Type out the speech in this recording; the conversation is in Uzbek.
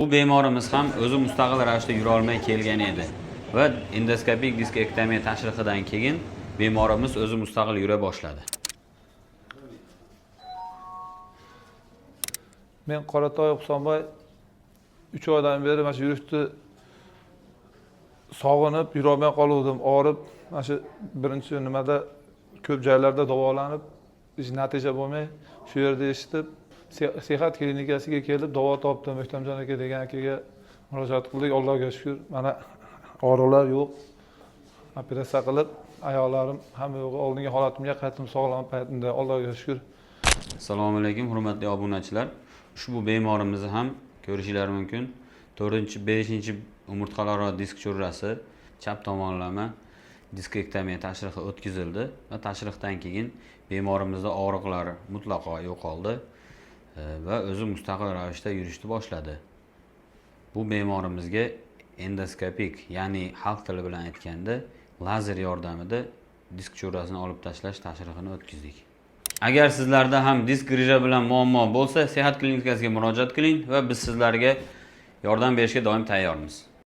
Bu bemorimiz ham o'zi mustaqil ravishda yura olmay kelgan edi va endoskopik diskektomiya tashrixidan keyin bemorimiz o'zi mustaqil yura boshladi. Men Qoratoy Husanboy 3 oydan beri mana shu yurishni sog'inib yurolmay qoluvdim. Og'rib, mana shu birinchi nimada ko'p joylarda davolanib, hech natija bo'lmay, shu yerda eshitib, Sehat klinikasiga kelib davo topdim. Mo'htamjon aka degan akaga murojaat qildik. Allohga shukur, mana og'riqlar yo'q. Operatsiya qilib, oyoqlarim hamma yo'g'i oldingi holatimga qaytdim, sog'lom paytimda, Allohga shukur. Assalomu alaykum, hurmatli obunachilar. Ushbu bemorimizni ham ko'rishingiz mumkin. 4-5 umurtqalararo disk churrasi chap tomonlama diskektomiya tashrixi o'tkazildi va tashrixdan keyin bemorimizda og'riqlar mutlaqo yo'qoldi va o'zi mustaqil ravishda yurishni boshladi. Bu bemorimizga endoskopik, ya'ni xalq tili bilan aytganda lazer yordamida disk churrasini olib tashlash tashrixini o'tkazdik. Agar sizlarda ham disk грыжа bilan muammo bo'lsa, Sehat klinikasiga murojaat qiling va biz sizlarga yordam berishga doim tayyormiz.